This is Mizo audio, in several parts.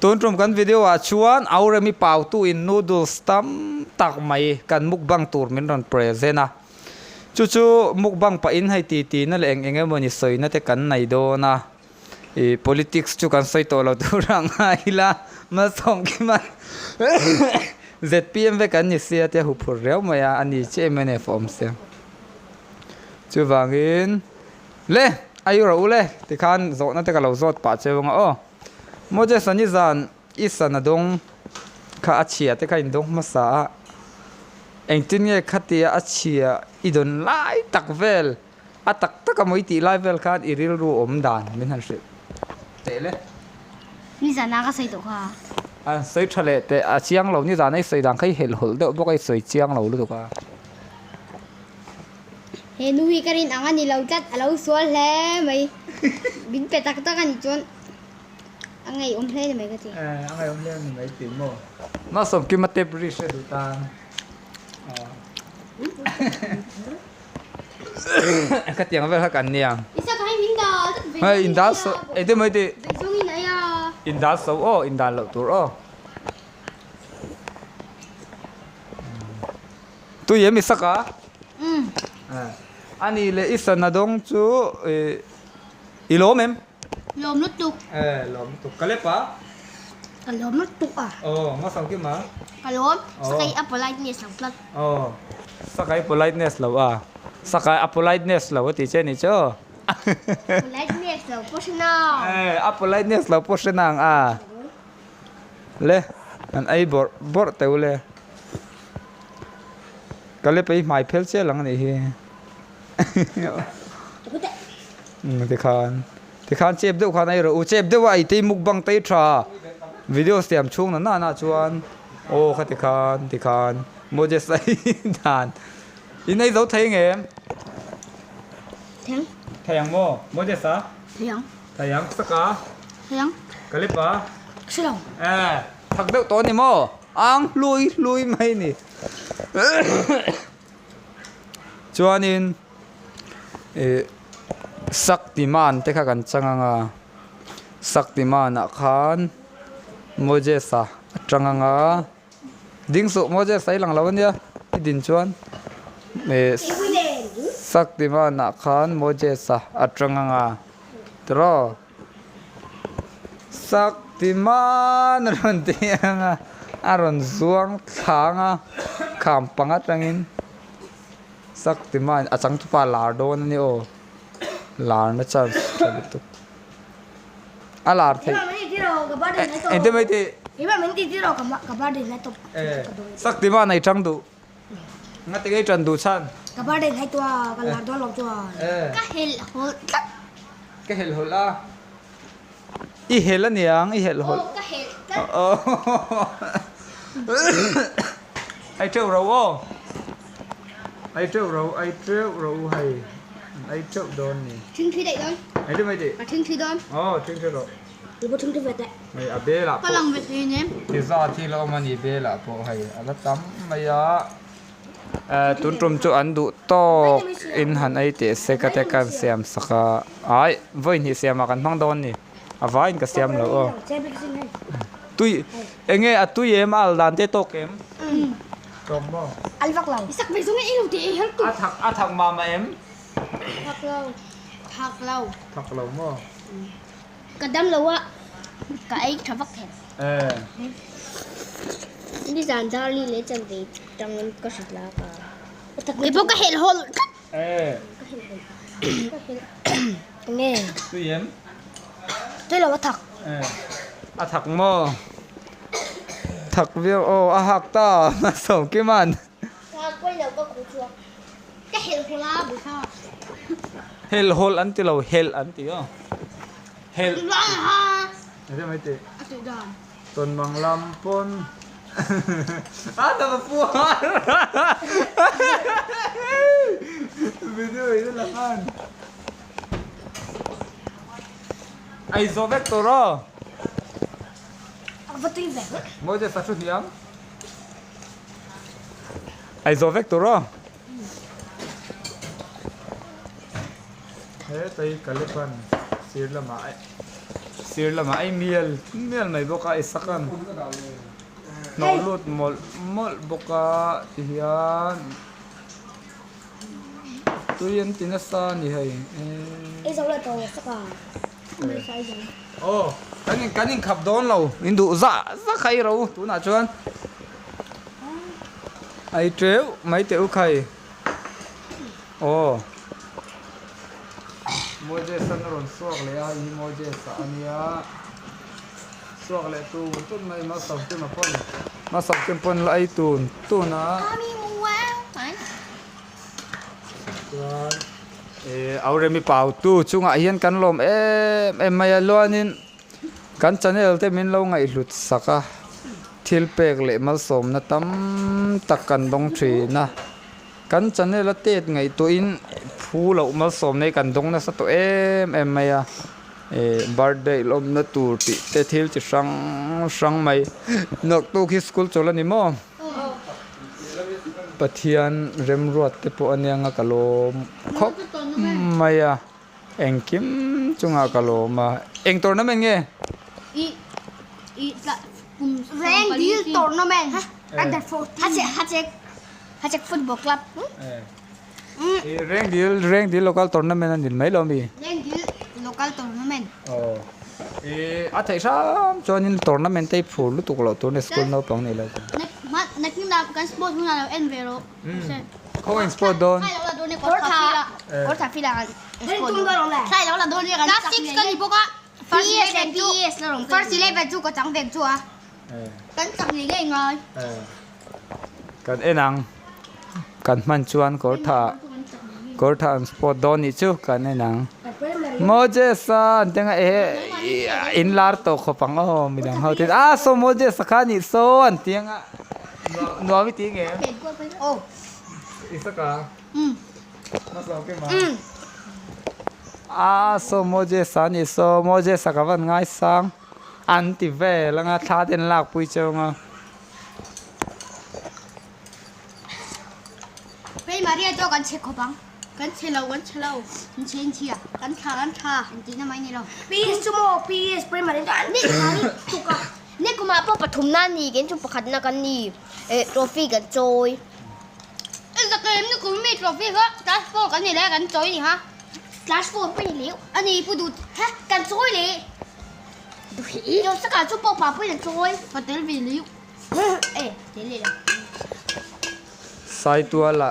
Tun tum kan video ah chuan Auremi pautu in noodles tam tak mai kan mukbang tur min rawn present a. Chu chu mukbang pah in hei ti ti na leh eng eng emawni sawi na te kan nei dawn a. Ih politics chu kan sawi tawh lo tur ang a ila malsawm kim a zpm vek an ni sia tia huphurh riau mai a, a ni chiah mnf a awm sia. Chuvangin le a i rawh u le tikhan zawhna te ka lo zawt pah cheu anga aw. Moses a nizan i sana dawng kha a chhia te kha in dawng hmasa a, engtin nge khatia a chhia i dawn lai tak vel a tak tak a maw i tih lai vel khan i rilru awm dan min han hrilh teh le. Nizan a ka sawi tawh kha. A sawi tha leh teh a chiang lo nizan a i sawi dan kha i helh hawlh deuh bawk a i sawi chiang lo lutuk a. He nu hi ka rin ang a ni lo tlat, a lo sual hle mai. Min pe tak tak a nih chuan a ngaihawm hle ni mai ka ti. Eh, a ngaihawm hle ni mai ti maw? Malsawmkima tep ri hre duh tan. Ka tiang vel kha kan nia. Isa ka hei min dal tlat ve. Hei in dal so, eng mai ti? Beizawng in ai a. In dal so aw, in dan loh tur aw. Tui em i sak a? Umm. A nih leh i sana dawng chu i lawm em? Lawm lutuk. Eh, lawm lutuk. Ka lep a? Ka lawm lutuk a. Aw, nga sang kim a? Ka lawm. Sakai a politeness lo tlat. Aw, sakai politeness lo a. Sakai a politeness lo a ti che ni chu. Politeness lo pawh hre nang. Eh, a politeness lo pawh hre nang a. Le, an ei bawrh bawrh teuh le. Ka le pei hmai phel chial ang anih hi. Tikhan tikhan chep deuh khan ei rawh u chep deuh a ei tei mukbang tei tha video siam chhung na nana chuan aw kha tikhan tikhan Moses a dan in ei zo thei nge em? Thei ang. Thei ang maw Moses a? Thei ang. Thei ang saka? Thei ang. Ka lep a? Hre lo. Eh thak deuh tawh a ni maw? Ang hlui hlui mai ni. Chuanin ih Shaktiman te kha kan chang ang a, Shaktiman ah khan Moses a chang ang a, ding suh Moses a i lang lo ania i din chuan ih Shaktiman ah khan Moses a a chang ang a tiraw. Shaktiman a rawn ti ang a, a rawn zuang thlang a, kham pang atangin Shaktiman a changtupa lar dawn a ni aw, lar na chance tha lutuk a lar theih engtin mai tih Shaktiman a i chang duh. Nga ti ngei ṭan duh chhan. Ka birthday ngai tua ka lar dawn lo chuan. Ka helh hawlh tlat. Ka helh hawlh a. I helh a niang i helh hawlh. Aw ka helh tlat. Ai teuh ro aw. Ai teuh ro ai teuh ro hei. Ai teuh dawn ni. Thingthi daih dawn. Ai ti mai ti. Ka thingthi dawn. Aw thingthi rawh. Ti pawh thingthi ve teh. Hei a belah pawh. Ka lang ve thei nen. Pizza thi la awm a ni belah pawh hei a la tam mai a. Eh tun tum chu an duh tawk in han ei teh se ka te kan siam sak a. Ai vawi hnih siam ah kan hmang dawn ni. A vaiin ka siam lo aw. Tui enge a tui em a al dan te tawk em? Tawk maw? Al vak lo. I sak ve zawng e i lo ti ei har tu. A thak a thak mah mah em? Thak lo. Thak lo. Thak lo maw? Ka dam lo a, ka ei tha vak thei. Nizan Darli leh Chanvei tangin ka hrilh a ka. Kei pawh ka helh hawlh tlat. Ka helh hawlh. Ka helh. Enge? Tui em? Tui lo a thak. A thak maw? Thak viau aw a hak ta a sawm kim an. Ka pawi lo ka khuh chhuak. Ka helh hawlh a busa. Helh hawlh an ti lo, helh an ti aw. Helh. Enge mai tih? A tih dan. Tawnmang lam pawn a dam a puar. Video in a lang an. Ai zo vek tur aw. A va tui vek. Mawi te sa thu hniam. Ai zo vek tur aw. He tai Kalepan sir lamah Sir lamah ei mial mial mai bawk a Isaac-a'n hnawh lut mawlh mawlh bawk a tihian tui an ti nasa a ni hei aw kan in kan inkhap dawn lo in duh zah zah kha ei ro tunah chuan ei teuh mai teh u khai. Aw. Moses-a'n a rawn suak leh a, hei hi Moses-a a nia. Suak leh tun tun mai Malsawmkima pawn Malsawmkima pawn la ei tun tun a. Chuan eh Auremi Pautu chungah hian kan lawm em em mai a, luanin kan channel te min lo ngaihhlut sak a, thil pek leh malsawmna tam tak kan dawng thin a. Kan channel a tet ngaihtuahin phu loh malsawm nei kan dawng nasa tawh em em mai a, eh birthday lawmna tur tih te thil chi hrang hrang mai naktuk hi school chawl a ni maw? Pathian remruat te pawh a nia nga ka lawm khawp mai a, engkim chungah ka lawm a, eng tournament nge? Rengdil tournament Hachek Football Club. Rengdil Rengdil local tournament a ni mai lo mi? Rengdil local tournament. Aw. I a theih hram chuanin tournament te hi phur lutuk loh tur ni school naupang nih loh chuan. Nakin ah kan sport hunah lo en ve rawh. Khaw sport dawn? Kawrtha Kawrtha field ah kan sport dawn. Thlai lo la dawn nia kan Class 6 ka ni bawk a. First 11 chu First 11 chu ka chang vek chu a. Kan chak ngei ngei ngai. Kan en ang. Kan hman chuan kawr tha kawr tha an sport dawn nih chu kan en ang. Moses a an tenga e in lar tawh khawp ang aw midang ho ten a saw Moses a kha nih saw an ti anga nuam i ti nge Isaka a saw Moses a nih saw Moses a ka van ngaisang. An ti vel anga thla te an lakpui cheu anga. Hei Maria chu kan chhe khawp ang. Kan chhe lo, kan chhe lo. Kan chhe in chhia. Kan tha, kan tha. Engtihna mai ni lo. PS chu maw PS primary chu an ni tuk a. Ni kumah pawh pathumna a ni, kei chu pakhatna kan ni. Eh trophy kan chawi. I zakem ni kum mi trophy kha class 4 kan ni lai kan chawi ni kha. Class 4 pawh ni leu. A ni pu dut. Ha kan chawi le. Yo saka chu pawh pa pawhin a chawi. Ka tel ve liu. E tel leh lo. Saituala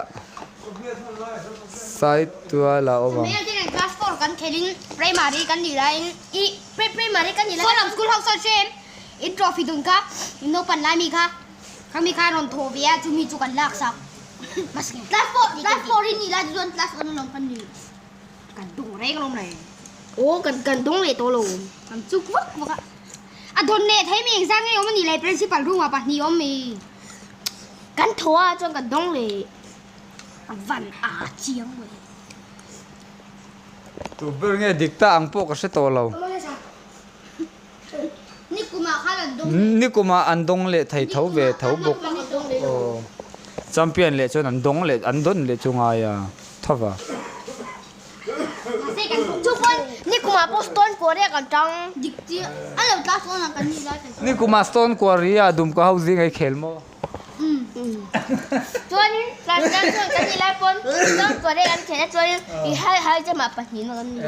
Saituala awm ang. Hmel te nen class 4 kan khelin primary kan nih laiin i primary kan nih lai Saw lam school house sawn hrem in trophy dun kha in naupan lai mi kha kha mi kha rawn thawh ve a chumi chu kan lak sak. Class 4 class 4 hi nih lai chu chuan class 1 alawm kan nih. Kan dung reng alawm le. Aw kan kan dung leh tawh lo. Kan chuk vak vak a. A dawn leh thei mi engzah nge awm a nih le principal room ah pahnih awm mi. Kan thaw a chuan kan dawng leh. A van a chiang mai. Tu ber nge dik ta ang pawh ka hre tawh lo. Nikumah khan an dawng leh. Nikumah an dawng leh thei tho ve tho bawk. Aw. Champion leh chuan an dawng leh an dawn leh chu ngai a tho va. Chu pawn nikumah pawh stone quarry ah kan tang. Dik chiah. A lo tla sawn a kan nih lai kan. Nikumah stone quarry ah dumka ho zing ei khel maw? Chuanin class tan chuan kan nih lai pawn stone quarry an khel a chuanin i hai hai te mah pahnih na kan ni.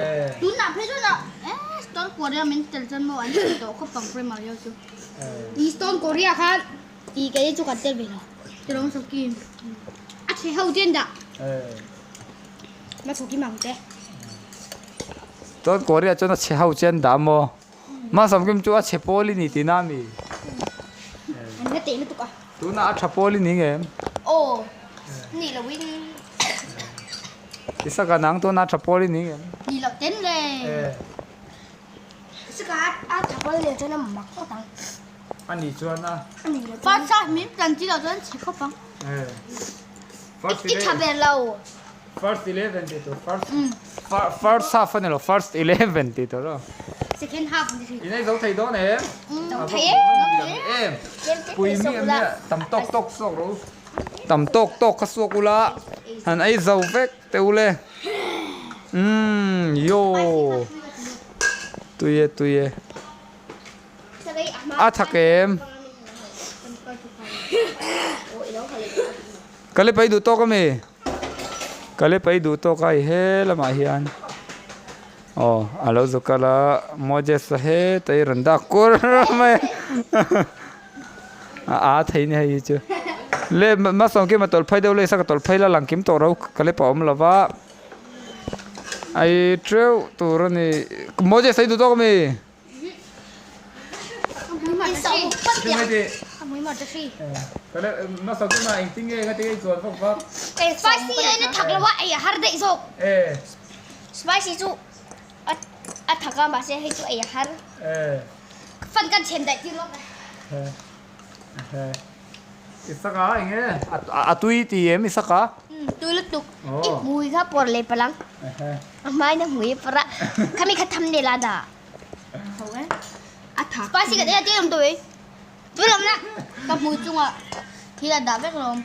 Tunah phei chuan a stone quarry a min tel chuan maw an chhe tawh khawp ang primary ho chu. I stone quarry ah khan i kei chu kan tel ve lo. Tilawng sawkin a chhe ho ten dah. Ma chhawki mang te. Stone quarry ah chuan a chhe ho chen dah maw? Mah samkim chu a chhe pawl i ni tihna a mi? An la teh lutuk a. Tunah a tha pawl i ni nge em? Aw, ni lo in. Isaka nang tunah a tha pawl i ni nge em? Ni lo ten le. Isaka a tha pawl ni chuan a mak ngawt ang. A ni chuan a. A ni lo chuan. First half min plan chi lo chuan chhe khawp ang. I tha ber lo. First 11 ti tur first first half ani lo first 11 ti tur aw. Second half ani thin. In ei zo thei dawn em? Zo thei e. Em. Pui mi em nia tam tawk tawk suak rawh u. Tam tawk tawk kha suak ula han ei zo vek teh u le. Umm yo. Tui e tui e. A thak em? Ka le pai duh tawk ami? Ka le pai duh tawk a i he lamah hian aw a lo zu kal a Moses a heta i rawn dak kur mai a a thei ni hei hi chu le hmasawm kima tawlh phei deuh le saka tawlh phei la lang kim tawh ro ka le pawh a awm lo va ai teuh tur a ni Moses a i duh tawk ami? Spicy in a thak lo a ei a har daih zawk. Spicy chu a thak a mahse hei chu ei a har. Fan kan chhem daih tir lawk e. Isaka enge a tui ti em Isaka? Tui lutuk. I hmui kha pawr leh palang. A hmain a hmui a pawr a. Khami kha tham nel a dah. Spicy ka tia tir awm tawh ei. Tui lawm na. Ka hmui chungah thil a dah vek lawm.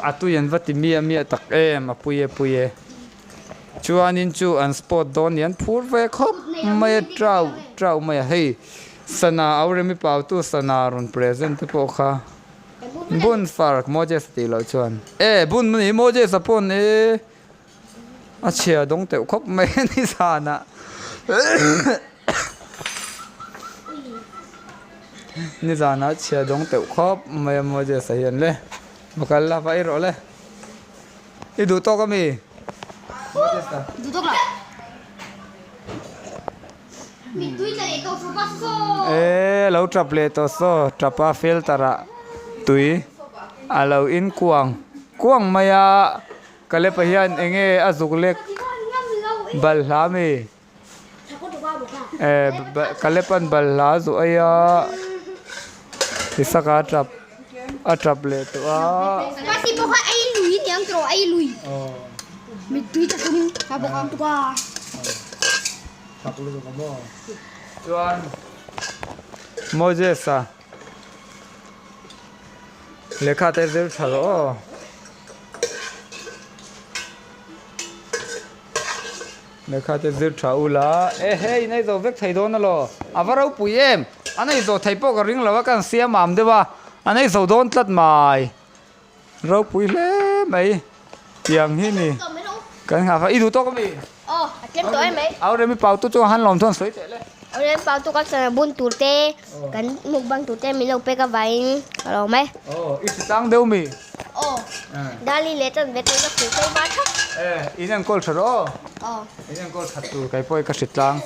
A tui an va ti miah miah tak em a pui e pui e. Chuanin chu an sport dawn ni an phur ve khawp mai a trau trau mai a hei sana au remi pau tu sana rawn present te pawh kha bun far Moses tih loh chuan e bun ni Moses a pawn e. A chhia dawng teuh khawp mai a ni zanah ni zanah a chhia dawng teuh khawp mai a Moses-a hian le va kal la va ei rawh le i duh tawk ami Moses-a duh tawk lo mittui tla leh tawh supa saw e lo tap leh tawh saw tapa filter ah tui a lo in kuang kuang mai a. Kalepa hian enge a zuk lek balhla ami? Eh Kalepa'n balhla a zuh aia Isaka a tap a tap leh tawh a. Chuan Moses-a lehkha te zir tha rawh aw. Lehkha te zir tha ula e hei in ei zo vek thei dawn alaw a va ropui em an ei zawh thei pawh ka ring lo a ka han siam am deuh a an ei zo dawn tlat mai ropui hle mai tiang hi ni kan nghah kha i duh tawk ami aw a tlem tawh em mai au remi pau tu chu han lawm chuan sawi teh le au remi pau tu kan sana bun tur te kan mukbang tur te min lo pek avangin ka lawm e aw i hritlang deuh mi Aw, Dali leh chuan ve tur ka thil phei var thak. E, in enkawl tha rawh aw. Aw. In enkawl that tur kei pawh i ka hrit tlang.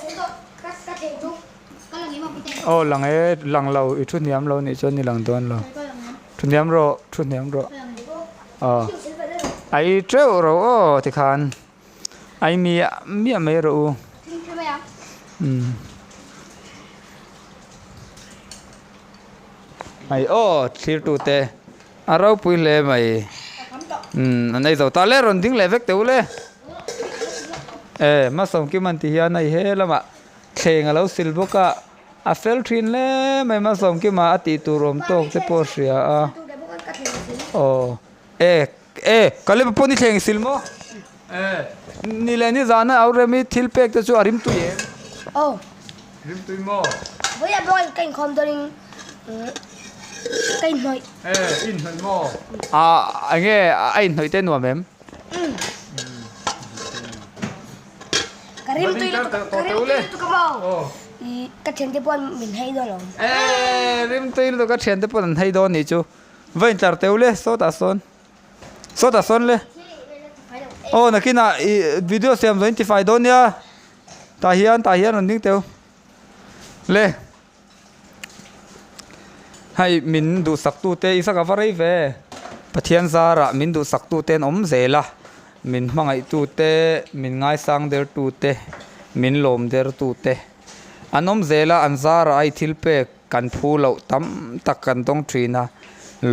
Aw lang e, lang lo, i thu hniam lo nih chuan i lang dawn lo. Thu hniam rawh, thu hniam rawh. Aw, ai teuh rawh aw tikhan. Ai miah miah mai rawh u. Umm. Ai aw thlirtute a ropui hle mai umm an ei zo ta le rawn ding leh vek teh u le e hmasawm kim an ti hian hei he lamah thleng a lo sil bawk a a fel thin hle mai hmasawm kima a tih tur awm tawk te pawh a hria a aw e e Kaleba pawh ni thleng i sil maw e ni leh ni zana au remi thil pek te chu a rimtui em aw rimtui maw vawiah pawh ka inkhawm dawnin ka inhnawih e i inhnawih maw a enge a inhnawih te nuam em ka rimtui lutuk ka rimtui lutuk a maw ka thiante pawh min hei dawn lo e rimtui lutuk ka thiante pawh an hei dawn nih chu Va intlar teuh le sawtah sawn sawtah sawn le aw nakinah ih video siam zawh in tifai dawn nia tah hian tah hian rawn ding teuh le hei min duhsak tute i saka va rei ve Pathian zarah min duhsak tute an awm zel a min hmangaih tute min ngaisang der tute min lawm der tute an awm zel a an zarah a i thil pek. Kan phu loh tam tak kan dawng thin a,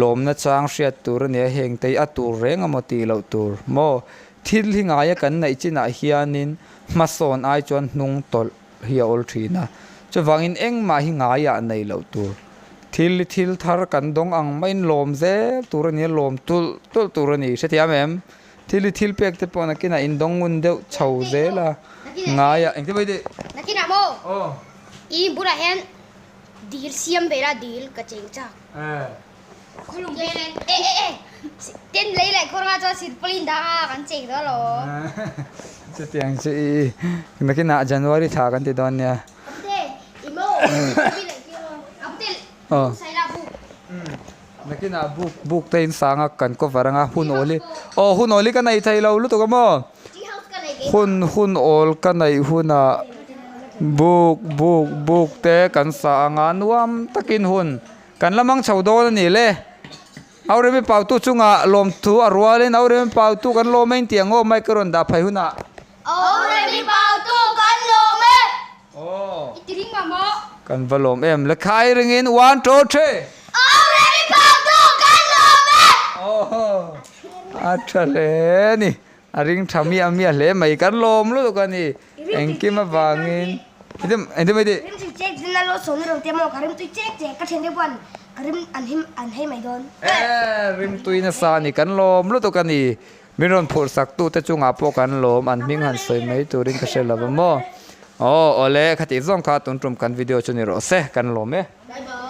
lawmna chang hriat tur a nia heng te hi a tur reng amaw tih loh tur maw? Thil hi ngaia kan neih chinah hianin hmasawn ai chuan hnung tawlh hi a awl thin a, chuvangin engmah hi ngaiah neih loh tur. Thil hi thil thar kan dawng ang maiin lawm zel tur a nia, lawm tulh tulh tur a ni. Hrethiam em? Thil hi thil pek te pawh nakinah indawng ngun deuh chho zel a, ngaiah engtin mai tih? Nakinah maw? Aw. I bulah hian dil siam ve la dil ka cheng chak. Eh. Khawlung vel e e e ten lei leh khawr nga chuan silpaulin dah a kan cheng dawn alawm. Chutiang chu i nakinah January thla kan ti dawn nia. Apute i maw mi leh tir aw. Apute Aw. sai la buk. Nakinah buk buk te in sang a kan cover anga hun awl hi aw hun awl hi ka nei thei lo lutuk a maw. Hun hun awl ka neih hunah buk buk buk te kan sa anga nuam takin hun Kan la mang chho dawn a ni le. Auremi Pautu chungah lawmthu a rualin Auremi Pautu kan lawm e inti ang aw mic ka rawn dah phei hunah. Auremi Pautu kan lawm e. Aw. I ti ring mah maw? Kan va lawm em. Lekhai ringin one two three. Auremi Pautu kan lawm e. Aw. A tha hle a ni. A ring tha miah miah hle mai. Kan lawm lutuk a ni. Engkim avangin engtin mai tih? Rim tui chek zin a lo sawn ro te maw ka rim tui chek chek ka thian te pawh ka rim an him an hei mai dawn. E rim tui nasa a ni kan lawm lutuk a ni. Min rawn phurh sak tu te chungah pawh kan lawm an hming han sawi mai turin ka hre lo va maw. Aw awle khatih zawng kha tun tum kan video chu ni rawh se kan lawm e. Bye bye.